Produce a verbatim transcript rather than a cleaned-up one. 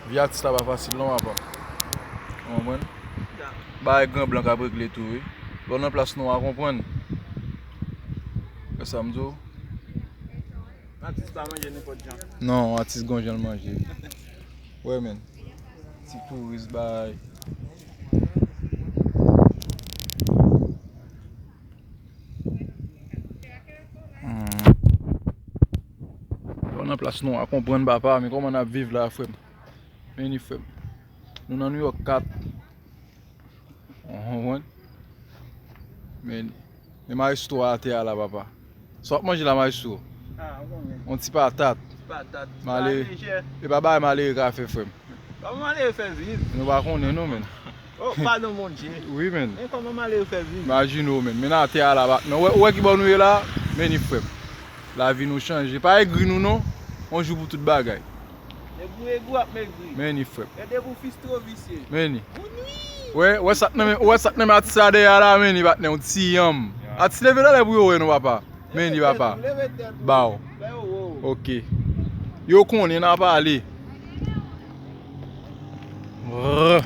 Vi atis la pa fasil non, papa. Ou konprann? Bagay gran blan k ap regle tou, wi. Lè w nan plas nou a konprann. Wè sa m di w? Atis pa manje nenpòt jan. Non, atis gon jan l manje. Wè, men. Ti touris, bay. Hmm. Lè w nan plas nou a konprann, papa, men kòman n ap viv la, frè m? Men ni, frè m. Nou nan New York kat. Ou konprann? Men, men maestro a atè a la, papa. Sa w ap manje la, maestro? Ah, ou konnen. Yon ti patat. Ti patat. Malere. Bagay lejè. E pa bagay malere ka fè, frè m. Kòman malere fè viv? Nou pa konnen non, men. Oh, padon Bondye. Wi, men. Men kòman malere fè viv? Imajine w, men. Men atè a la, patnè. Ou wè, ou wè ki bò nou ye la? Men ni, frè m. Lavi nou chanje. Pa egri nou non. Yon jou pou tout bagay. Egri, egri ap megri. Men ni, frè m. Gade pou fistro visye. Men ni. Ou nwi. Wè, wè sa k nan men, wè sa k nan men atis la dèyè a la, men ni, patnè, yon ti yanm. Atis, leve talè pou yo wè nou, papa. Men ni, papa. Leve tèt ou. Ba w. Fè yo wè w. Ok. Yo konnen n ap ale. Brrr.